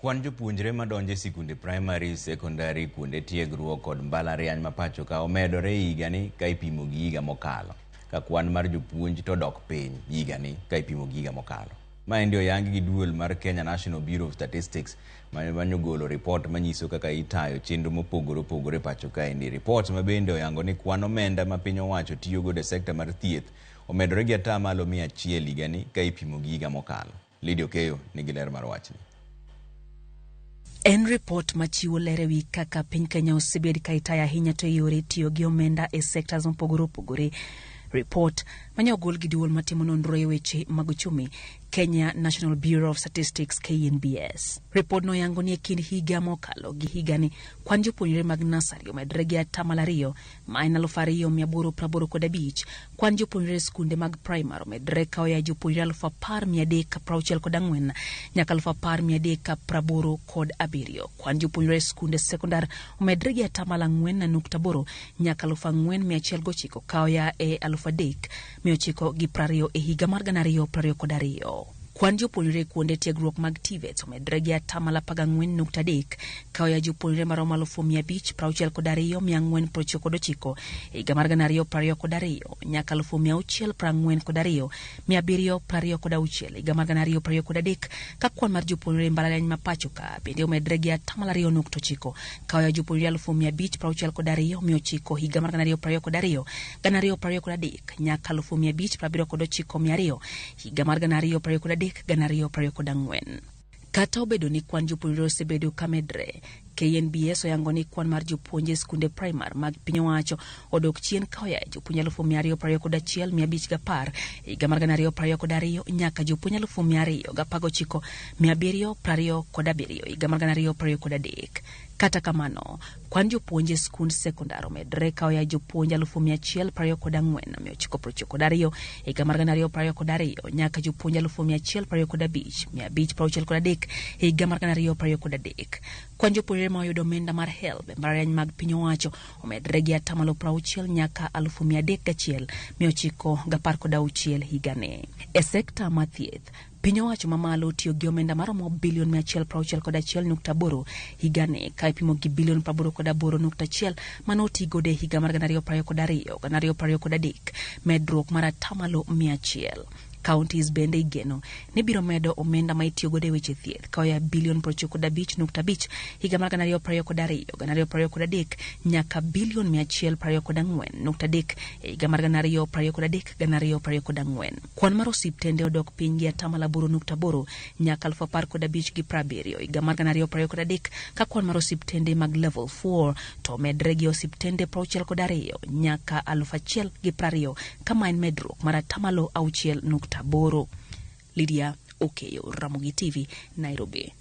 Kwan jopuonjre madonjo e sikunde primary, secondary, kuonde tiegruok kod mbalariany ma pacho ka omedore higani ka ipimo gi higa mokalo. Ka kwan mar jopuonj to dok piny higani ka ipimo gi higa mokalo. Maendi oyangi gi duol mar Kenya National Bureau of Statistics manyogolo ripot manyiso kaka itayo chenro mopogore opogore pacho kaendi. Ripot ma bende oyango ni kwan omenda ma piny owacho tiyogodo e sekta mar thieth omedore gi atamalo 100 higani ka ipimo gi higa mokalo. Lydia Okeyo nigi ler mar wachni. En ripot machiwo ler ewi kaka piny Kenya osebed ka itayo ahinya to yore tiyo gi omenda e sectors mopogore opogore. Ripot mane ogol gi duol matimo nonro e weche mag uchumi Kenya National Bureau of Statistics KNBS. Ripodno yango ni e kind higa mokalo gi higani kwan jopuonjre mag nasari omedore gi atamalo 2 ma en 2,885. Kwan jopuonjre e skunde mag primar omedore ka oya jopuonjre 10,364 nyaka 10,387. Kwan jopuonjre e skunde sekondar omedore gi atamalo 4.8 nyaka 4,109 ka oya e 3,920 e higa mar 2022. Kwan jopuonjre e kuonde tiegruok mag TVET omedore gi atamalo 14.3 ka oya jopuonjre maromo 562,499 e higa mar 2022 nyaka 644,726 e higa mar 2023 ka kwan mar jopuonjre e mbalariany ma pacho ka bende omedore gi atamalo 2.9 ka oya jopuonjre 562,900 higa mar 2022 2023 nyaka 579,200 higa mar 2023 2024. Kata obedo ni kwan jopuonjre osebedo ka medre, KNBS oyango ni kwan mar jopuonj e skunde primar mag piny owacho odok chien ka oya e jopuonj 221,510 e higa mar 2022 nyaka jopuonj 219,727 e higa mar 2023. Kata kamano, kwan jopuonj e skund sekondar omedore ka oya jopuonj 124,992 e higa mar 2022 nyaka jopuonj 125,563 e higa mar 2023. Kwan jopuonjre ma oyudo omenda mar HELB e mbalariany mag piny owacho omedore gi atamalo 60 nyaka 301,916 higani. E sekta mar thieth, piny owacho mamalo tiyo gi omenda maromo bilion 161.8 higani ka ipimo gi bilion 88.1 mane otigodo e higa mar 2022 2023, medruok mar atamalo 100. Counties bende igeno ni biro medo omenda ma itiyogodo e weche thieth ka oya bilion 95.5 higa mar 2022 2023 nyaka bilion 124.3 e higa mar 2023 2024. Kwan mar osiptende odok piny gi atamalo 8.8 nyaka 15,070 higa mar 2023 ka kwan mar osiptende mag level 4 to omedre gi osiptende 62 nyaka 1,020 kama en medruok mar atamalo 6.8. Lydia Okeyo, Ramogi TV, Nairobi.